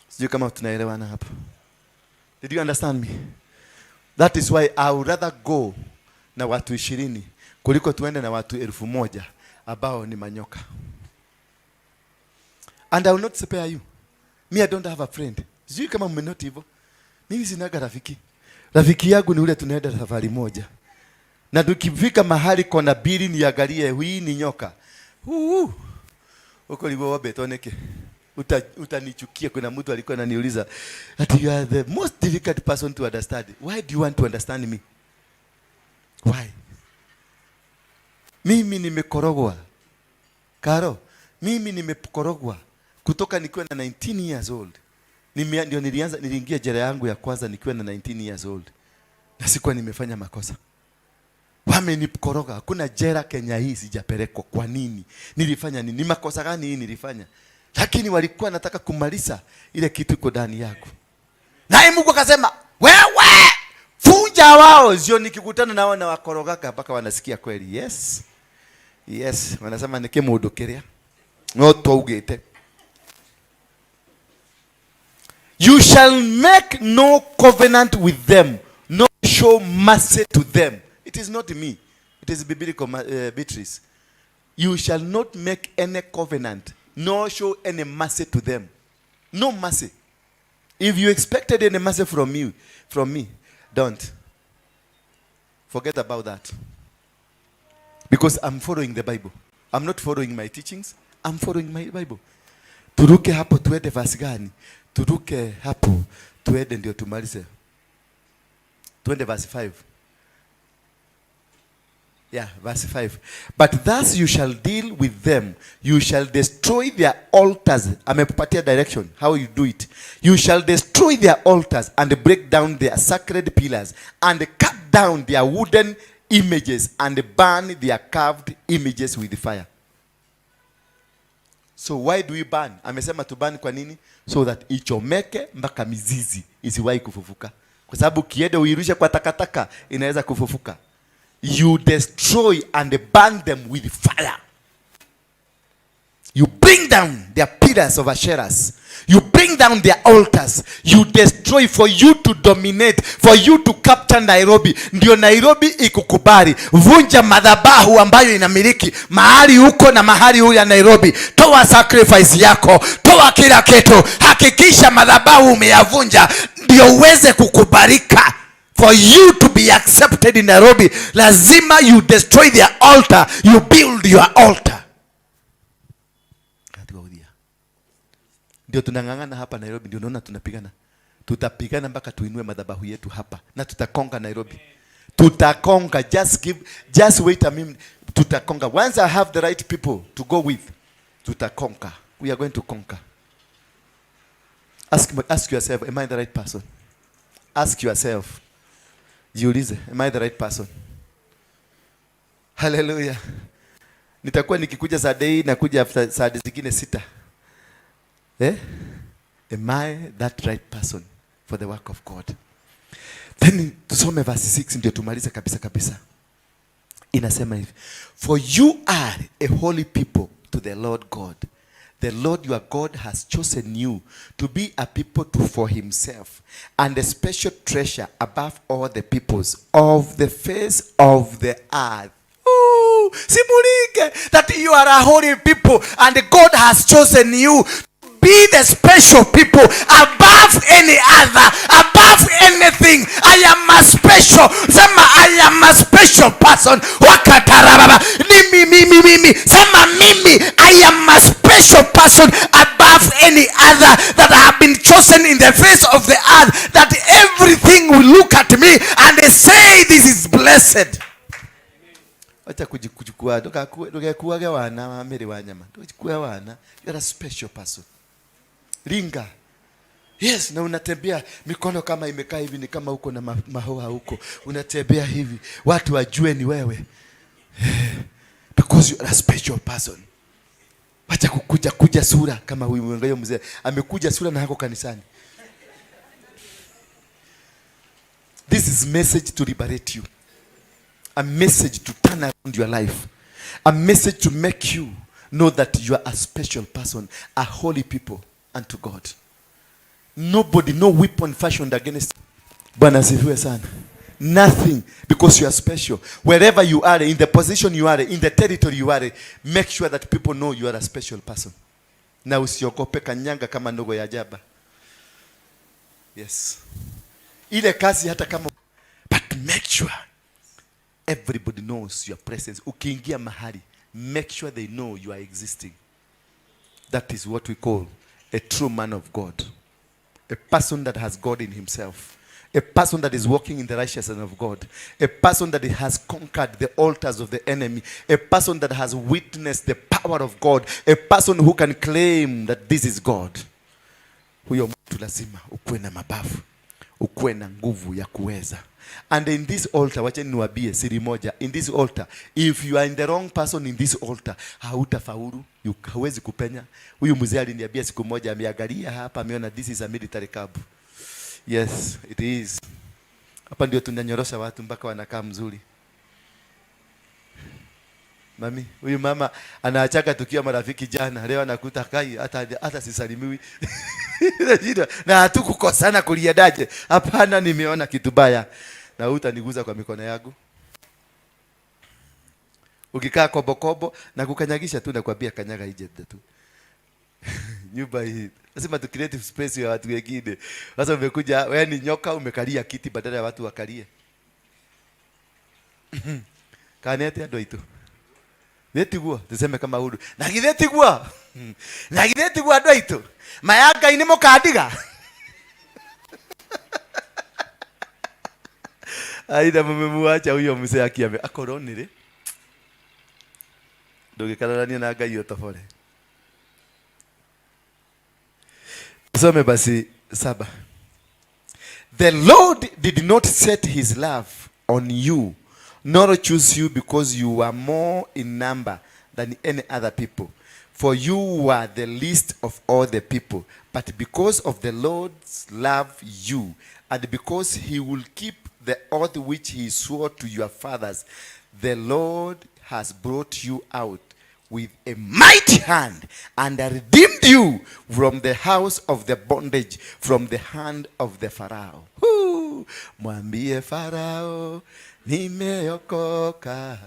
Sijui kama tunaelewana hapo. Did you understand me? That is why I would rather go na watu 20 kuliko tuende na watu 1000 ambao ni manyoka. And I will not spare you. Me, I don't have a friend. Sijui kama mmenote hivyo. Mimi sinaga rafiki. Rafiki yangu ni ule tunaenda safari moja. Na tukifika mahali kona mbili niangalie hii ni nyoka. Huu. Huko libo wabetwo niki? Utanichukia. Kuna mtu alikuwa ananiuliza that you are the most difficult person to understand. Why do you want to understand me? Why? Mimi nimekorogwa. Karo, mimi nimekorogwa kutoka nikiwa na 19 years old. Ndio nilianza, niliingia jela yangu ya kwanza nikiwa na 19 years old. Na sikuwa nimefanya makosa. Wamenikoroga. Hakuna jela Kenya hii sijapelekwa. Kwa nini? Nilifanya nini? Ni makosa gani hii nilifanya? Lakini walikuwa nataka kumaliza ile kitu iko ndani yako. Naye Mungu akasema, "Wewe vunja wao." Sio nikikutana nao na wakorogaka mpaka wanasikia kweli. Yes. Yes, wanasema ni kimundu kiria. No twaugite. You shall make no covenant with them, no show mercy to them. It is not me. It is biblical, Beatrice. You shall not make any covenant, nor show any mercy to them. No mercy. If you expected any mercy from me, don't. Forget about that. Because I'm following the Bible. I'm not following my teachings. I'm following my Bible. Turuke hapo tuende verse gani? Turuke hapo tuende ndio tumalize. Tuende verse 5. Yeah, verse 5. But thus you shall deal with them. You shall destroy their altars. Amekupatia direction how you do it. You shall destroy their altars and break down their sacred pillars and cut down their wooden images and burn their carved images with fire. So why do we burn? Amesema tu burn kwa nini? So that ichomeke mpaka mizizi isiwahi kufufuka. Kwa sababu ukienda uirushe kwa takataka inaweza kufufuka. You destroy and burn them with fire. You bring down their pillars of Asherahs. You bring down their altars. You destroy for you to dominate, for you to capture Nairobi. Ndio Nairobi ikukubali. Vunja madhabahu ambayo inamiliki mahali huko na mahali huko ya Nairobi. Toa sacrifice yako, toa kila kitu. Hakikisha madhabahu umeyavunja ndio uweze kukubalika. For you to be accepted in Nairobi, lazima you destroy their altar, you build your altar. Katiwa. Ndio tunang'ang'ana hapa Nairobi, ndio unaona tunapigana. Tutapigana mpaka tuinue madhabahu yetu hapa na tutaconquer Nairobi. Tutaconquer, just wait a minute. Tutaconquer. Once I have the right people to go with, tutaconquer. We are going to conquer. Ask yourself, am I the right person? Ask yourself. Jiulize, am I the right person? Hallelujah. Nitakuwa nikikuja Sunday na kuja after Sunday zingine 6. Eh? Am I that right person for the work of God? Then tusome verse 6 ndio tumalize kabisa kabisa. Inasema hivi, for you are a holy people to the Lord God. The Lord your God has chosen you to be a people for himself and a special treasure above all the peoples of the face of the earth. Ooh, simulike that you are a holy people and God has chosen you to be the special people above any other, above anything. I am a special. Sema, I am a special person. Wakatarababa. Mimi, mimi, mimi. Sema mimi, I am a special person above any other that have been chosen in the face of the earth, that everything will look at me and they say this is blessed. Acha kujikujukua, ndugekuage wana wa mĩrĩ wa nyama, ndugakue wana. You are a special person. Ringa. Yes, na unatembea mikono kama imekaa hivi, ni kama uko na mahoha huko. Unatembea hivi, watu wajue ni wewe. Because you are a special person. Wacha kukuja kuja sura kama huyu mwangalia mzee amekuja sura na hako kanisani. This is message to liberate you. A message to turn around your life. A message to make you know that you are a special person, a holy people unto God. Nobody, no weapon fashioned against. Bwana asifiwe sana. Nothing, because you are special. Wherever you are, in the position you are, in the territory you are, make sure that people know you are a special person. Na usiogope, kanyanga kama ndogo ya jaba. Yes. Ile kazi hata kama, but make sure everybody knows your presence. Ukiingia mahali, make sure they know you are existing. That is what we call a true man of God. A person that has God in himself. A person that is walking in the righteousness of God. A person that has conquered the altars of the enemy. A person that has witnessed the power of God. A person who can claim that this is God. Huyo mtu lazima ukuwe na mabavu, ukuwe na nguvu ya kuweza. And in this altar, wacha niwaambie siri moja. In this altar, if you are in the wrong person in this altar, hautafaulu, hauwezi kupenya. Huyu mzee aliniambia siku moja, ameangalia hapa, ameona this is a military camp. Yes, it is. Hapa ndio tunanyorosha watu mpaka wanakaa mzuri. Mami, huyu mama anaachaga tukiwa marafiki jana, leo anakuta kai hata sisalimiwi. Na hatukukosana kuliendaje? Hapana, nimeona kitu baya. Na hutaniguza kwa mikono yangu. Ukikaa kobo kobo na kukanyagisha tu, nakwambia kanyaga ije tu. Nyumba hii lazima tu create space ya watu wengine. Sasa umekuja wewe ni nyoka, umekalia kiti badala ya watu wakalie. Kanete andũ aitũ. Githĩ tiguo tuseme kama hudu na githĩ tiguo na githĩ tiguo andũ aitũ maya Ngai nĩ mũkandiga. Aidha mmemuacha huyo mzee akiame akorwo nĩ rĩ ndũgĩkararania na Ngai ũtobore. Tusome basi 7. The Lord did not set his love on you, nor choose you because you were more in number than any other people. For you were the least of all the people. But because of the Lord's love you, and because he will keep the oath which he swore to your fathers, the Lord has brought you out with a mighty hand and redeemed you from the house of the bondage, from the hand of the Pharaoh. Woo! Mwambie Farao, nimeokoka.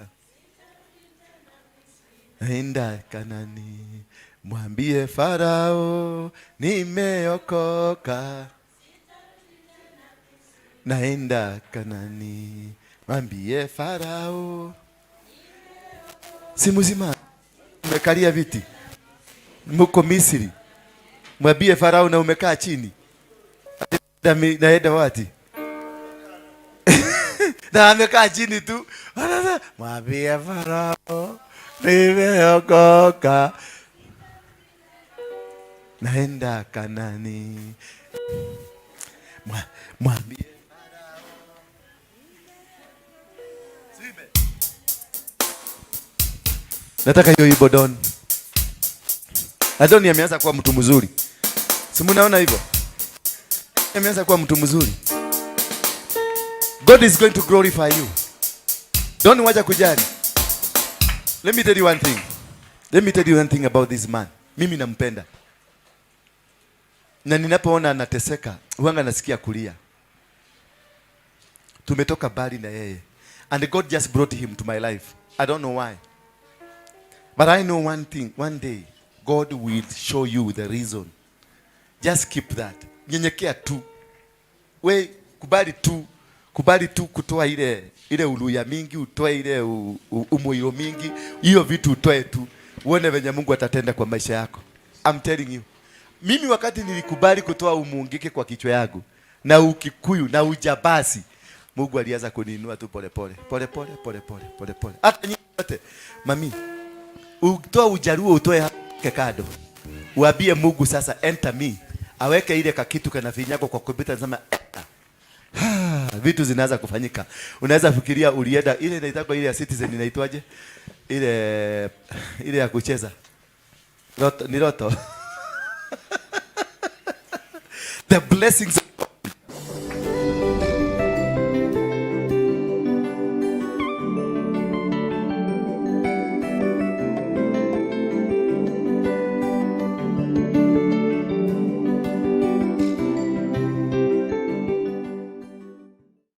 Enda Kanani. Mwambie Farao, nimeokoka. Naenda Kanani. Mwambie Farao. Si mzima umekalia viti, mko Misri. Mwambie Farao na umekaa chini. Naenda wapi? Na amekaa chini tu. Mwambie Farao nimeokoka. Naenda Kanani. Mwambie Farao. Nataka hiyo ibo Don. Adoni ameanza kuwa mtu mzuri. Si mnaona hivyo? Ameanza kuwa mtu mzuri. God is going to glorify you. Don't wacha kujali. Let me tell you one thing. Let me tell you one thing about this man. Mimi nampenda. Na ninapoona anateseka, huanga nasikia kulia. Tumetoka mbali na yeye. And God just brought him to my life. I don't know why. But I know one thing. One day, God will show you the reason. Just keep that. Nyenyekea tu. We, kubali tu. Kubali tu kutoa ile uluya mingi, utoe ile umoyo mingi. Hiyo vitu utoe tu. Uone venye Mungu atatenda kwa maisha yako. I'm telling you. Mimi wakati nilikubali kutoa umungike kwa kichwa yangu na ukikuyu na ujabasi, Mungu alianza kuniinua tu pole pole. Pole pole pole pole pole pole. Hata nyinyi wote, mami, utoa ujaruo utoe kado. Uambie Mungu sasa enter me. Aweke ile kakitu kana vinyako kwa kompyuta, nasema vitu zinaanza kufanyika. Unaweza fikiria ulienda ile inaitwa ile ya Citizen inaitwaje? Ile ya kucheza. Roto, ni roto. The blessings